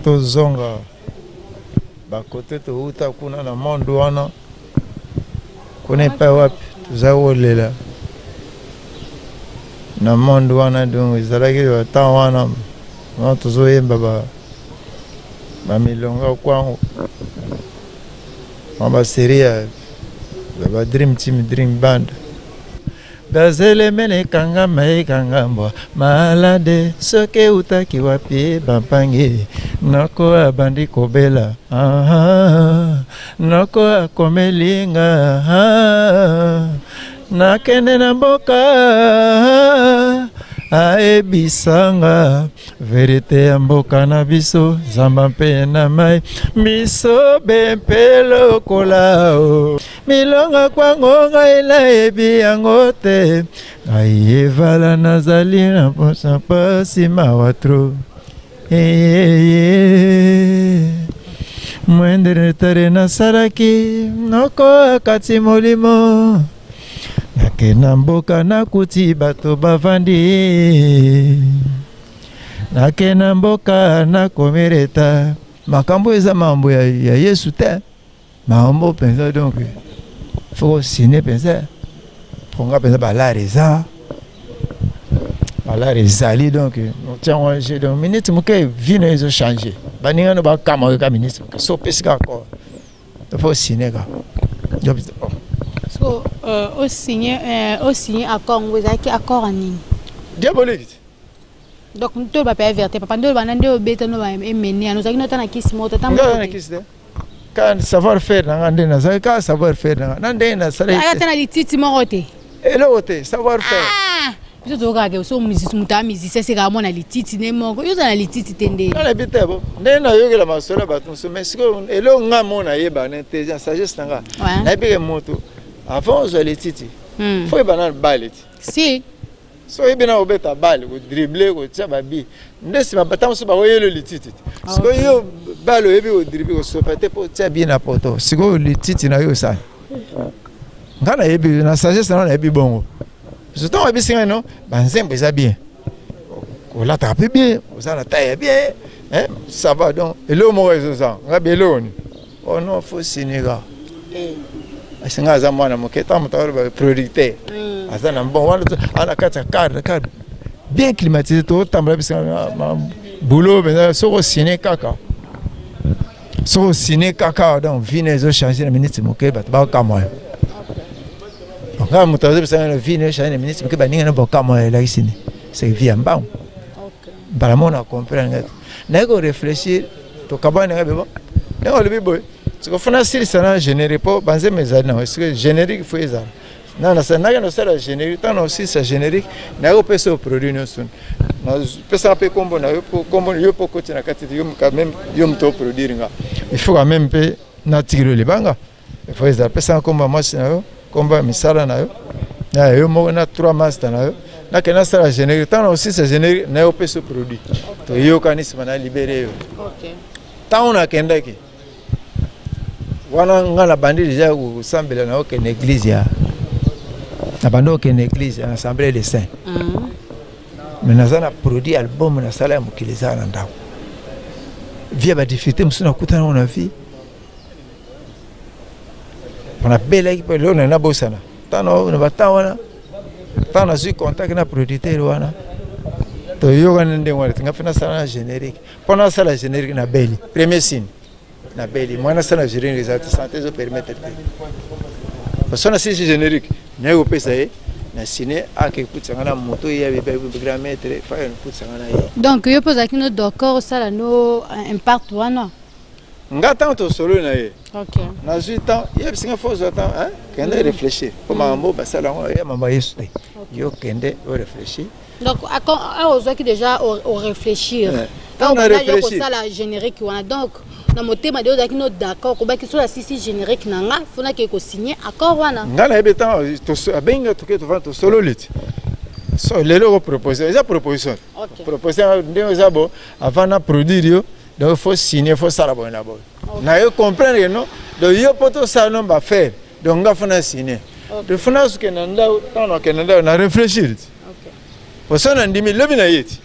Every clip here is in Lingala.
Tozonga bakote touta kuna na monde wana, kuna epai wapi toza kolela na monde wana. Donc ezalaki batemps wana wana tozoyemba bamilonga kwango mwa baserie ya ba Dream Team, Dream Band. Gazelemene ekangama ekangambwa malade soki eutaki wapi, bampangi noko abandi kobela, noko akomelinga, nakende na mboka, ayebisanga vérité ya mboka na biso, zamba mpe na mai miso be mpe lokola o milonga kwango, ngai nayebi yango te. Ngai evala nazali na mposa mpasi mawa trop eyeye mwendere tare nasalaki noko akati molimo. Nake na mboka, nakuti bato bavandi. Nake na mboka, nakomi retard. Makambo eza makambo ya Yesu te, makambo mpenza. Donc faut kosine mpenza mponga mpenza balare eza balare ezali. Donc tiango jeu, donc minute moke vie na yo ezochange. Baninga no bakama kaka minute moke so opesi kaka corps, faut osine kaka. So osigné accord ngo, ezalaki accord ya nini? Diabolique. Donc to bape ya vérité, papa, nde olobana nde obeta no emene yana, ozalaki nota na kisi moko tata? Nga na kisi te, ka savoir faire na nga nde nazalaki, kaka savoir faire na nga na ndenge nasala. Aka te na lititi moko te? Eloko te, savoir faire. Biso tokokaka so moto ya musicien sekaka mwana lititi nde moko. Yo oza na lititi te nde? Nga nayebi te bo ndenge nayokela masolo ya bato mosusu, mais sikoyo eloko nga mo nayeba na intelligence, sagesse na nga, nayebi ke moto avant ozwa lititi, faut oyeba nanu balle ti. Si. So oyebi na kobeta balle, kodrible, kotia babi, nde nsima bata mosusu bakoyelo lititi te. Sikoyo yo balle oyebi kodrible, kosopa te mpo otia bi na poto. Sikoyo lititi na yo osala, nga nayebi na sagesse na nga, nayebi bongo. So ntango oyebisi ngai no banzembo eza bien, olataka mpe bien, oza na taille ya bien, ça va. Donc eloko moko ezozanga nga bi eloko ni, oh non, faut sinika asi. Nga aza mwana moke, ntango moto aloba producteur aza na mbongo wana, aza na kati ya car bien climatisé, totambola biso boulot mpenza. Soki osine kaka, soki osine kaka, donc vie na ezochange na minute moke, bato bakamwa yo. Nga moto azobisa nga vie na echange na minute moke, baninga na bokamwa yo, elakisi ni c'est vie ya mbangu. Mbala moko na comprendre nga, naye koréfléchir, tokabwana nga bebo. Ndenge olobi boye, siko funa silisa na générique mpo banzembo ezali nango. Siko générique faut ezala nakende kosala générique. Ntango naosilisa générique, naye kopesa yo produit nyonso, napesaka mpe nkombo na yo, mpo nkombo yo mpo okoti na kati te. Yo quand même, yo moto oproduire nga, il faut quand même mpe natikeli yo libanga, il faut ezala. Pesaka nkombo ya mwasi na yo, nkombo ya misala na yo, na yo moko, na trois master na yo. Nakende nasala générique. Ntango naosilisa générique, naye opesa yo produit, toyokani, nsima na libere yo. Ntango nakendaki wana, nga na bandi déjà kosambela, na okende église ya, na bandi okende église ya Assemblée de Saint. Mais naza na produit album nasala ya mokili, eza na ndako. Vie ya badifficulté mosusu nakutana ngo na vie, nabelaki mpe lelo na nabosana. Ntango na batemps wana, ntango nazwi contact na producteur wana, toyokani ndenge wana, tinga mpe nasala na générique. Mpo nasala générique, nabeli, premier signe, nabeli mwana asala générique eza te, santé ezopermettre te. So nasilisi générique, naye kopesa ye na sine, ake kutisanga na moto ye grand maître fayo, kutisanga na ye. Donc yo mpe ozalaki no d'accord osala no impact wana? Nga ntango tosololi na ye, nazwi temps, yebisinga faut ozwa temps, kende réfléchir mpo makambo basala yango ya mama Yesu te. Yo kende oréfléchir. Donc awa ozwaki déjà oréfléchir kosala générique wana. Donc na motema de ozalaki no d'accord, kobaki so asisi générique na nga, faut nake kosigne accord wana? Nga nayebi ntango abengi, toke tovanda, tosololi ti so lelo okopropose, eza proposition, proposition ndenge eza bo avant na produire yo, donc il faut signer, faut sala boye na boye. Na yo comprendre que non, donc yo mpo tosala no bafaire, donc nga faut na signer, donc faut nasokende na ndako. Ntango nakende ndako, na réfléchir ti po so na ndimi lobi na ye ti.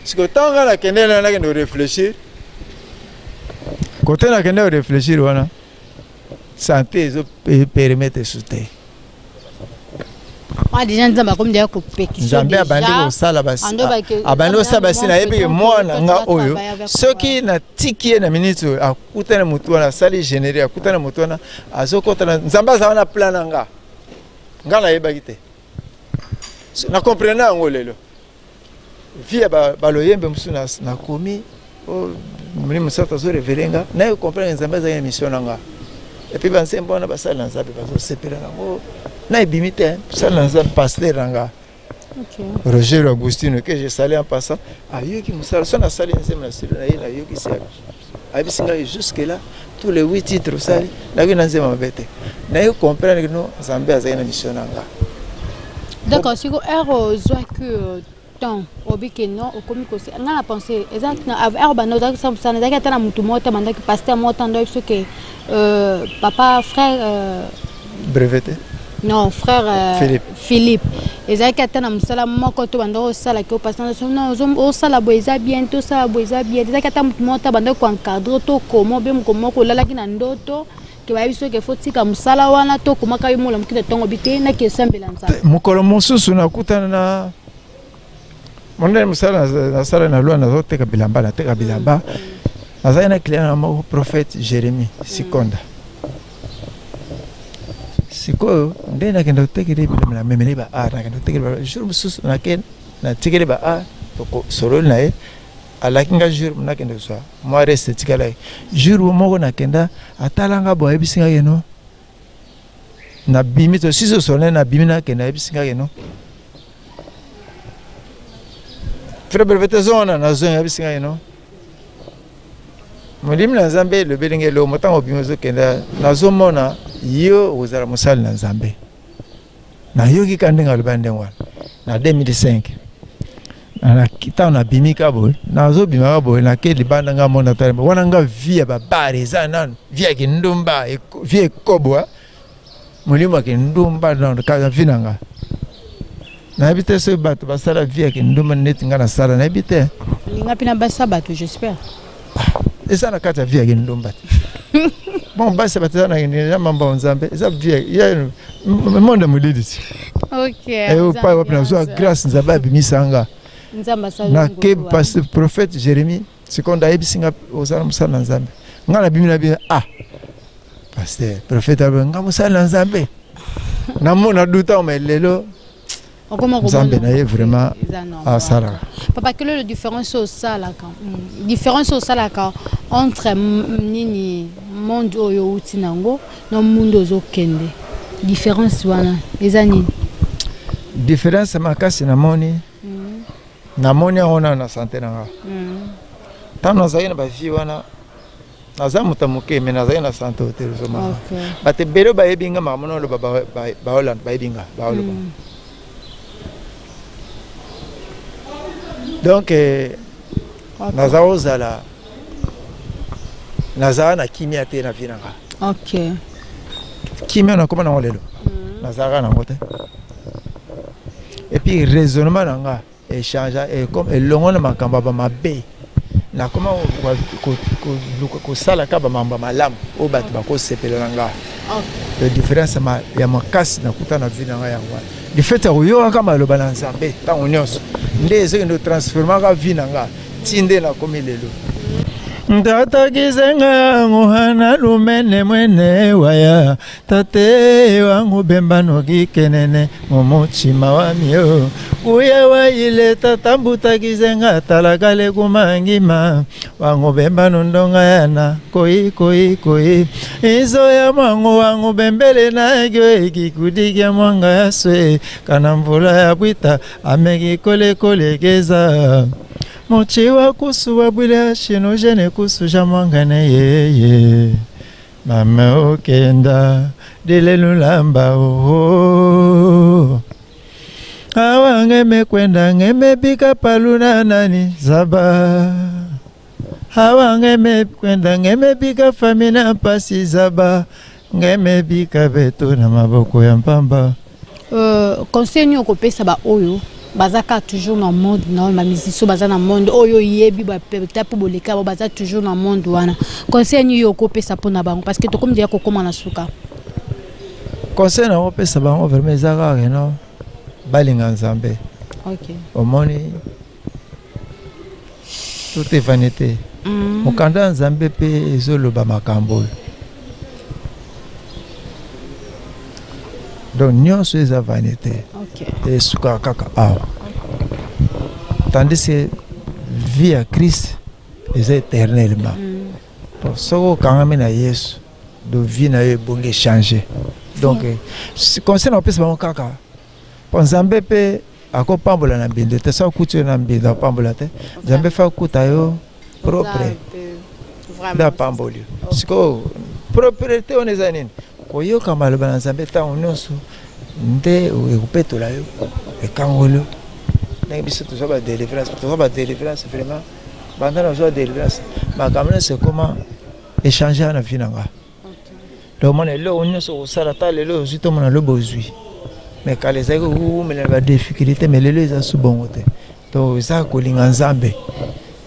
Siko ntango nga nakende, na nakende koréfléchir. Kote nakende koréfléchir wana, santé ezopermettre su te. Ah, déjà Nzambe akomi deja kopekisa. Nzambe abandi kosala, abandi kosala basi. Nayebi ke mwana nga oyo, soki natiki ye na minute oyo, akutana motu wana asali générique, akutana motu wana azokɔta na Nzambe azala na plan na nga. Nga nayebaki te, na comprendre yango lelo. Vie ya baloyembe mosusu nakomi, molimo mosantu azorévéler nga, naye comprendre Nzambe azalaki na mission na nga. Et puis banzembo wana, basali na Nzambe bazosepela nango na ebimi te. Basali na Nzambe, pasteur na nga Roger Agustino, que je salue en passant, ayoki mosala so nasali nzembo na studio na ye, nayokisi, ayebisi ngai: "Jusque là, tous les huit titres osali, nayoki na nzembo mabe te." Naye comprendre que no, Nzambe azalaki na mission na nga. D'accord. Siko heure ozwaki temps, obi ke non, okomi kosi nga na pense eza heure banda ozalaki kosala mosala, ezalaki ata na motu moko te bandaki, pasteur moko te ando biso ke papa frère Brevet te. Non, frère Philippe. Philippe, ezalaki ata na mosala moko to banda osalaki o pasteur non, osala boye eza bien te, osala boye eza bien te. Ezalaki ata motu moko te banda koencadrer to koma obe moko moko olalaki na ndoto ke bayebi soki faut tika mosala wana, to komaka yo mola moki na ntongo bi te naki esambela Nzambe? Mokolo mosusu nakutana na mondele, mosala nasala na loi, nazoteka bilamba, nateka bilamba, nazali na client na moko, prophète Jérémie Sikonda. Sikoyo nde nakende kotekele bilamba, namemeli ba art, nakende kotekele. Jour mosusu nake natikeli ba art, sololi na ye, alaki nga jour nakende kozwa mwa reste etikalaki. Jour moko nakenda, atalanga bo, ayebisi nga keno nabimi to sisi osone, nabimi, nakende, ayebisi nga keno: "Frère Brevet, ozonga." Nazongi, ayebisi nga keno: "Molimi na Nzambe elobeli nga eloko ntango obimi ozokenda, nazomona yo okozala mosali na Nzambe." Nayoki ka ndenge aloba ndenge wana na 2005. Ntango nabimi ka boye, nazobimaka boye, nake libanda, nga mona tala wana nga vie ya babare eza nanu vie ya kindumba, vie ekobwa, molimo ya kindumba nano kaka vie na nga. Nayebi te soki bato basala vie ya kindumba neti nga nasala, nayebi te. Linga mpe na basa bato, j'espère. Eza na kati ya vie ya kindumba te. Bon, basi bato eza na eza mambo ya Nzambe, eza vie ya monde molili ti epai wapi nazwa grâce, Nzambe abimisa nga. Nake parce prophète Jérémie seconde ayebisi nga: "Ozala mosala na Nzambe." Nga nabimi na bino: "Ah, pasteur prophète abe nga mosala na Nzambe?" Namona duta, mais lelo Nzambe na ye vraiment asalaka. Papa, quelle est la différence osalaka, différence osalaka entre nini, monde oyo outi nango na monde ozokende? Différence wana eza nini? Différence makasi namoni, namoni yango nano na santé na nga. Ntango nazalaki na bavie wana, naza moto ya moke, mais nazalaki na santé te. Ozomona bato ebele bayebi nga, makambo na oloba, baolanda, bayebi nga, baoloba. Donc naza kozala, nazala na kimia te na vie na nga. Kimia nakoma nango lelo, nazalaka nango te. Et puis raisonnement na nga échange elongo na makambo ya bamabe, nakoma kosala kaka bamambo ya malamu oyo bato bakosepela na nga. Le différence ya makasi nakuta na vie na ngai yango wana, du fait ya koyokaka maloba na Nzambe ntango nyonso, nde ezokende kotransformaka vie na nga ti nde nakomi lelo. Tata kizenga nguhana lumene mwene waya tate wangu bemba nokikenene mumuchima wamio kuya waile tata mbuta kizenga talakale kumangima wangu bemba nundonga yana koi koi koi izo ya mwangu wangu bembele nakyo ikikudikya mwanga yaswe kana mvula ya bwita amekikolekole mochi wa kusu wa bwile shino jene kusu ja mwangane yeye mama okenda dilelulamba oho awa ngeme kwenda ngeme bika paluna nani zaba awa ngeme kwenda ngeme bika famina pasi zaba ngeme bika beto na maboko ya mpamba. Conseil nini okopesa baoyo Baza kaka toujours na monde na bamusicien, baza na monde oyo oyebi, bapeta mpo boleka bao, baza toujours na monde wana. Conseil nini yo okopesa mpona bango? Parce que tokomi deya kokóma na suka. Conseil na kopesa bango vraiment eza kaka no balinga Nzambe. Omoni, tout est vanité. Mokanda ya Nzambe mpe ezoloba makambo oyo. Donc nyonso eza vanité, esukaka kaka awa, tandis que vie ya Christ eza éternellement. Bon, soki okangami na Yesu, do vie na yo ebongi échange. Donc conseil na kopesa bango kaka, mpo Nzambe mpe akopambola na mbindo te. So akuti yo na mbindo, apambola te. Nzambe fa akuta yo propre nde apamboli yo. Sikoyo propreté wana eza nini? Koyoka maloba na Nzambe ntango nyonso nde ekopetola yo, ekangoli yo. Ndenge biso tozwa badélivrance, tozwa badélivrance vraiment. Banda nazwa délivrance, makambo nyonso ekoma échange na vie na nga. Donc omona eloko nyonso okosala, ata lelo ozwi, tomona lobi ozwi. Mais kala ezalaki koumela na badifficulté, mais lelo eza su bongo te. Donc eza kolinga Nzambe.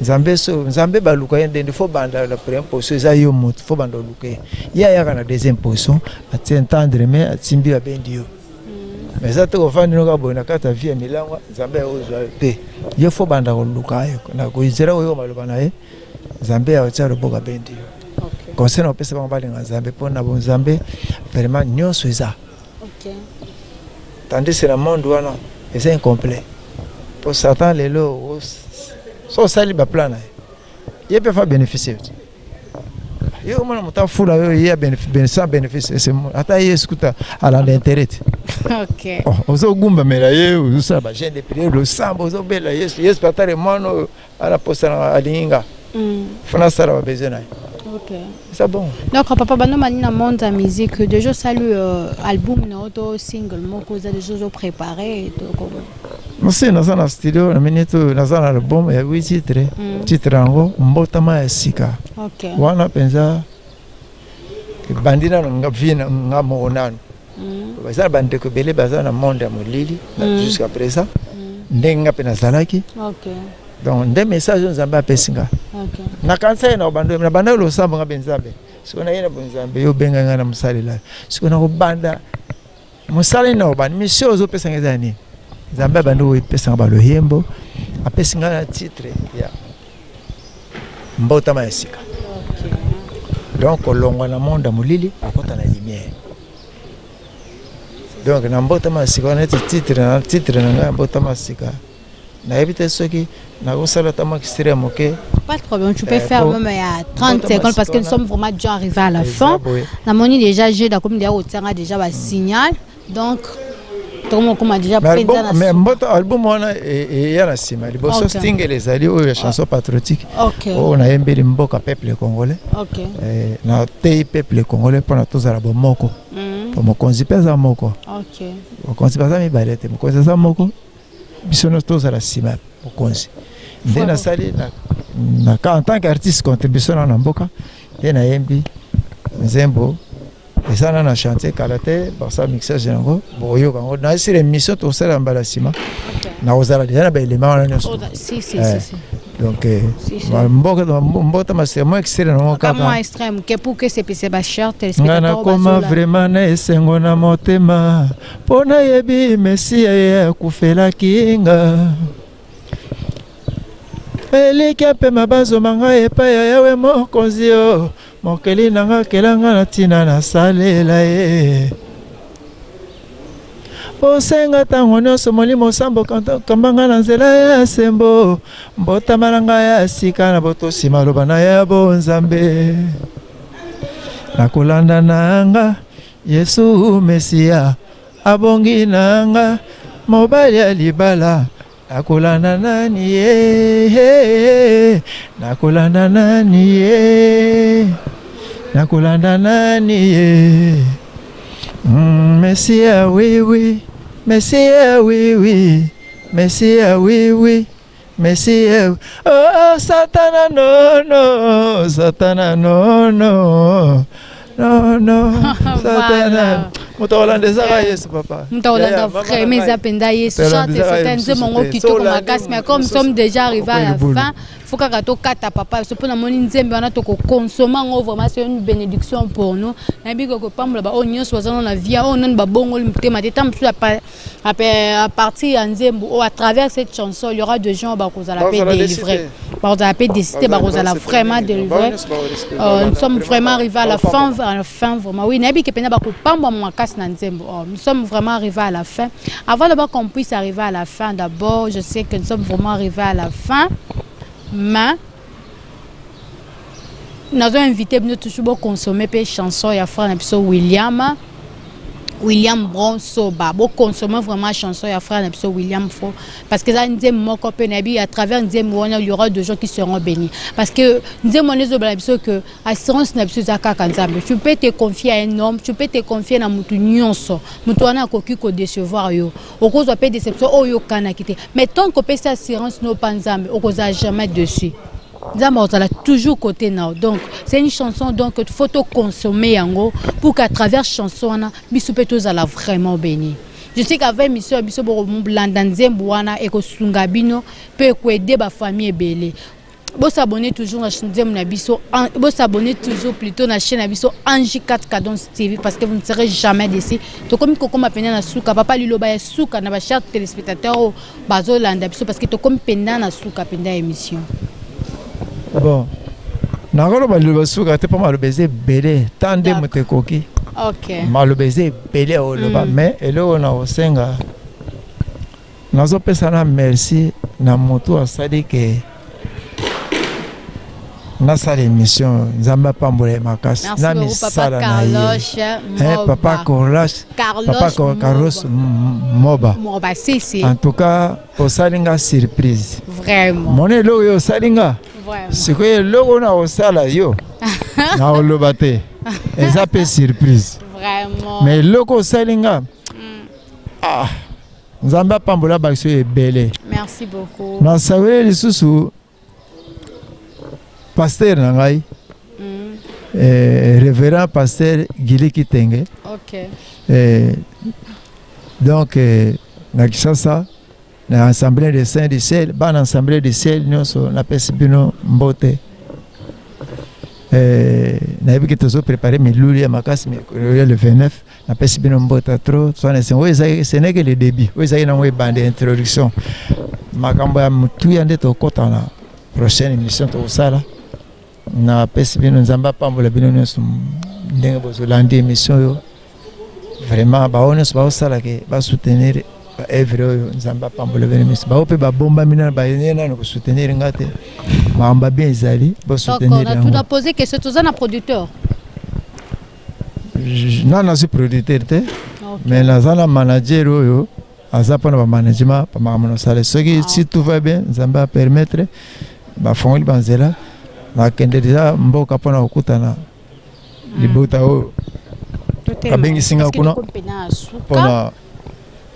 Nzambe so Nzambe baluka ye ndende. Faut banda na première position, eza yo moto faut banda oluka ye. Ye ayaka na deuxième position, atie tendre mais atimbi, abendi yo. Mais eza te kofandi noka boye na kati ya vie ya milangwa, Nzambe akozwa yo te. Ye faut banda koluka ye na kozela koyoka maloba na ye. Nzambe akotia loboko, abendi yo. Conseil na kopesa bango, balinga Nzambe, mpo na bonzambe vraiment nyonso eza. Tandis na monde wana eza incomplet, mpo Satan lelo so osali baplan na ye, ye mpe fa bénéficie te. Yo omona moto afula yo, ye sans bénéfice, ata ye esikuta alanda intérêt te. Ozogumbamela ye, ozosala bajeûne de prière, losambo, ozobela Yesu. Yesu atale mwana oyo ana posa na alingi nga, fana asala babesoin na ye. Eza bon. Donc papa, bando mani na monde ya musique, déjà osali album na yo to single moko oza déjà ozopréparé to? Mosi naza na studio na minute oyo, naza na album ya 8 titre. Titre yango Mbotama ya Sika. Wana mpenza ebandi nano nga vie na nga moko nano. Baza na bandeko ebele baza na monde ya molili jusqu'à présent, ndenge nga mpe nazalaki. Donc nde message oyo Nzambe apesi nga, nakanisa ye na kobanda na banda losambo nga mpe Nzambe. Sikoyo naye na bonzambe, yo obengai ngai na mosalela. Sikoyo nakobanda mosala nini? Nakobanda mission ozopesa ngai eza nini? Nzambe abandi kopesa nga baloyembo, apesi ngai na titre ya Mbotama ya Sika. Donc kolongwa na monde ya molili, okota na lumière. Donc na Mbotama ya Sika wana, neti titre na ngai ya Mbotama ya Sika, nayebi te soki nakosala ata mwa extrait ya moke. Pas de problème, tu peux faire même à 30 secondes parce que nous sommes vraiment déjà arrivés à la fin. Namoni déjà, j'ai d'accord, déjà au déjà ba signal. Donc tokoma déjà. Mais mboto album wana eya na nsima. Liboso single ezali oyo ya chanson patriotique oyo nayembeli mboka, peuple congolais. Nateyi peuple congolais mpona tozala bomoko, po mokonzi mpe aza moko. Mokonzi baza mibale te, mokonzi aza moko. Biso nyonso tozala nsima ya mokonzi. Nde nasali na en tant qu'artiste contribution na mboka. Nde nayembi nzembo eza na chantier, kala te basala mixage yango, boyoka yango na sur émission tosala mbala nsima. Nakozala déjà na baélément wana nyonso. Donc mboka mbota masika, mwa extrait nango kaka. Nga nakoma vraiment na esengo na motema, mpo nayebi Mesiya ye akufelaki nga. Elikya mpe bazoma ngai epai ya Yawe Mokonzi o mokeli na nga, akelanga na ntina nasalela ye. Bosenga ntango nyonso Molimo Sambo kamba nga na nzela ya sembo. Mbotama na ngai ya sika na botosi maloba na ya bonzambe. Nakolanda na nga Yesu Mesia, abongi na nga, mobali ya libala. Nakolanda nani ye? Nakolanda nani ye? Nakolanda nani ye? Mesia oui oui, Mesia oui oui, Mesia oui oui, Mesia. Oh Satana no no, Satana no no no no, Satana. Moto akolanda ezaka Yesu, papa. Moto akolanda vraiment eza mpenza Yesu. Chante certain nzembo yango kitoko makasi, mais comme nous sommes déjà arrivés à la fin, faut kaka tokata papa biso mpo namoni nzembe wana tokokonsoma yango. Vraiment, c'est une bénédiction pour nous. Nayebi kokopambola baoyo nyonso baza nano na via oyo nani babongoli motema te. Ntango mosusu, à partir ya nzembo oyo, à travers cette chanson, il y aura des gens bakozala mpe délivré, bakozala mpe décidé, bakozala vraiment délivré. Nous sommes vraiment arrivés à la fin, à la fin vraiment. Oui, nayebi ke mpenza bakopambwa makasi na nzembo. Oh, nous sommes vraiment arrivés à la fin. Avant d'abord qu'on puisse arriver à la fin, d'abord, je sais que nous sommes vraiment arrivés à la fin, mais nazo invité bino toujours boconsommer mpe chanson ya frère na biso William Bronsoba. Boconsommer vraiment chanson ya frère na biso William Fo, parce que eza nzembo moko mpe nayebi à travers nzembo wana, il y aura des gens qui seront bénis, parce que nzembo wana ezobala biso que assurance na biso eza kaka Nzambe. Tu peux te confier à un homme, tu peux te confier na mutu nyonso, mutu wana akoki kodécevoir yo, okozwa mpe déception oyo okanaki te, mais tant kopesa assurance no pa Nzambe, okozala jamais dessus. Nzambe akozala toujours côté na yo. Donc c'est une chanson, donc faut toconsommer yango pour qu'à travers chanson wana, biso mpe tozala vraiment béni. Je sais qu'avec émission ya biso, bokolanda nzembo wana, ekosunga bino mpe ekoaider bafamille ebele. Bosabonner toujours na nzembo na biso, bosabonner toujours plutôt na chaîne na biso Angie 4 Cadence TV, parce que vous ne serez jamais déçus. Tokomi kokoma mpenza na suka. Papa, liloba ya suka na bachers téléspectateurs oyo bazolanda biso, parce que tokomi mpenza na suka mpenza ya émission. Bon, nakoloba liloba suka te, mpo maloba eza ebele ta nde moto ekoki. Maloba eza ebele oloba, mais eloko na kosenga, nazopesa na merci na motu asali ke nasala émission. Nzambe apambola ye makasi na misala na ye, papa Carlos, papa Carlos Moba. Moba, si si. En tout cas, osali nga surprise. Vraiment. Mona eloko oyo osali nga. Sikoyo eloko na kosala yo, na oloba te, eza mpe surprise. Vraiment. Mais eloko osali nga, ah, Nzambe apambola baso ebele. Merci beaucoup. Nasaweli lisusu pasteur na ngai, révérend pasteur Gili Kitenge. Donc na Kinshasa, na Assemblée des Saints du Ciel, bana Assemblée du Ciel nyonso, napesi bino mbote. Nayebi ke tozoprépare milulu ya makasi mikolo ya le 29. Napesi bino mbote trop. Tozana esengo. Oyo ezali, ce n'est que le début. Oyo ezali nango ebande, introduction. Makambo ya motuya nde tokɔta na prochaine émission tokosala. Napesi bino, Nzambe apambola bino nyonso ndenge bozolandi émission oyo. Vraiment, bao nyonso baosalaka basoutenir baœuvre oyo, Nzambe apambola bino nyonso. Bao mpe babombami nano, baye nano kosoutenir nga te, makambo bien ezali, bosoutenir yango. Tuna poser question, toza na producteur? Na nazwi producteur te, mais naza na manager oyo aza mpona bamanagement, bamakambo nasala. Soki si tout va bien, Nzambe apermettre, bafongoli banzela, nakende deja mboka mpona kokutana libota oyo babengisi nga kuna, mpona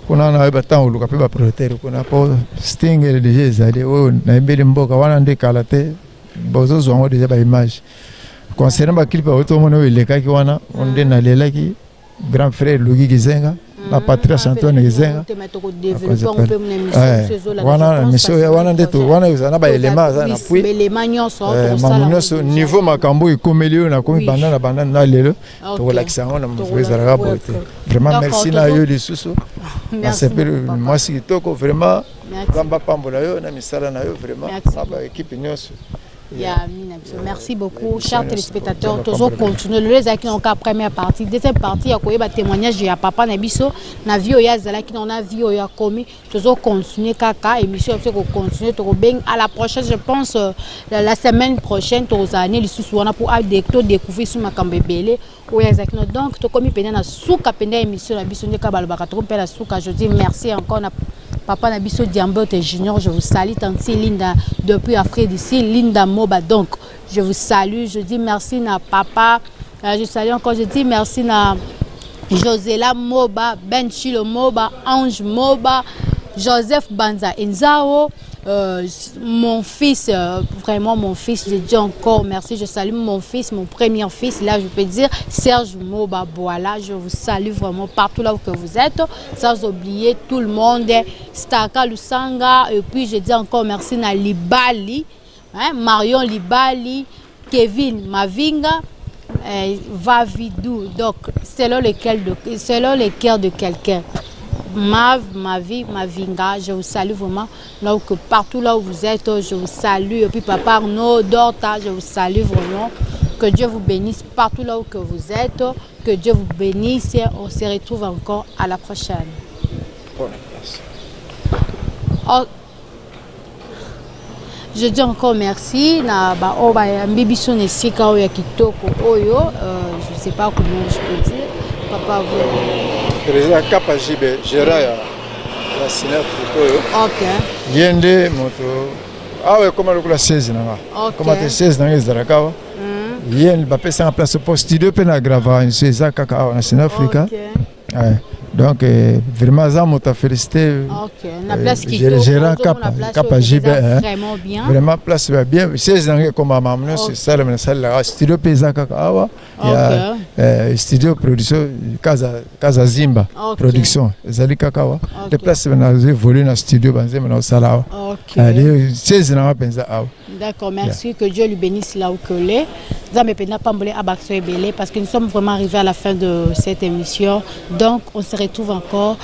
kuna nayeba ntango oluka mpe baproducteur kuna, mpo single deja ezali oyo nayembeli mboka wana nde kala te bozozwa yango deja baimage concernant baclip oyo tomona oyo elekaki wana nde nalelaki grand frère Luki Kizenga na patriarche Antoine Kizenga wana. Mission wana nde wana ezala na baelema aza na pui mamu nyonso, niveau makambo ekomeli oyo nakomi banda na banda na lelo, tokolakisa yango na moto ezalaka boye te. Vraiment, merci na yo lisusu. Nasepeli, mwasi kitoko. Vraiment, Nzambe apambola yo na misala na yo, vraiment, na baéquipe nyonso. Ya mina biso, merci beaucoup. Chers téléspectateurs, tozo continuer. Lelo ezalaki na première partie. Deuxième partie ya koyeba témoignage ya papa na biso na vie oyo azalaki na vie oyo akomi, tozo continuer kaka émission ya biso, kocontinue. Tokobengi à la prochaine, je pense la semaine prochaine tokozala ne lisusu wana po todécouvrir su makambo ebele oyo azalaki no. Donc tokomi mpenza na suka mpenza ya émission na biso. Nde kaka balobaka, tokomi mpe na suka. Je dis merci encore na papa na biso Diambote Junior. Je vous salue, tanti Linda depuis Afrique d'ici, Linda Moba. Donc je vous salue, je dis merci na papa, je salue encore, je dis merci na Josela Moba, Ben Chilo Moba, Ange Moba, Joseph Banza Enzao. Euh, mon fils, euh, vraiment mon fils, je dis encore merci. Je salue mon fils, mon premier fils. Là, je peux dire Serge Moba Boala. Je vous salue vraiment partout là où que vous êtes. Sans oublier tout le monde. Staka Lusanga. Et puis, je dis encore merci à Libali. Hein, Marion Libali, Kevin Mavinga. Euh, Vavidou. Donc, selon lequel de, selon le cœur de quelqu'un. Mav, ma vie, Mavinga, je vous salue vraiment. Là où que partout là où vous êtes, je vous salue. Et puis papa Arnaud, Dorta, je vous salue vraiment. Que Dieu vous bénisse partout là où que vous êtes. Que Dieu vous bénisse. On se retrouve encore à la prochaine. Oh. Je dis encore merci na ba oyo bayambi biso na esika oyo ya kitoko oyo euh, je sais pas comment je peux dire papa vous président Kapa JB gérant ya ya Ciné Afrique oyo. OK. Ye nde moto awa ekoma lokola 16 na nga. Koma te 16 na nga ezalaka awa. Mm. Ye bapesanga place po studio mpe na grava eza kaka awa na Ciné Africa. Okay. Ouais. Donc euh, vraiment aza moto afélicité okay. na place euh, gérant kapa kapa JB hein. vraiment bien vraiment place ba bien siège nanga ekoma mamu nyonso esalema nasalelaka studio mpe eza kaka awa ya euh, studio production kaza, kaza zimba okay. production ezali kaka awa okay. de place nazo évolue na studio banzembo naosala awa okay. siège nanga mpenza awa. D'accord, merci. Yeah. Que Dieu lui bénisse là où que l'est. Nzambe pena pambole abakso ebele parce que nous sommes vraiment arrivés à la fin de cette émission. Donc, on se retrouve encore.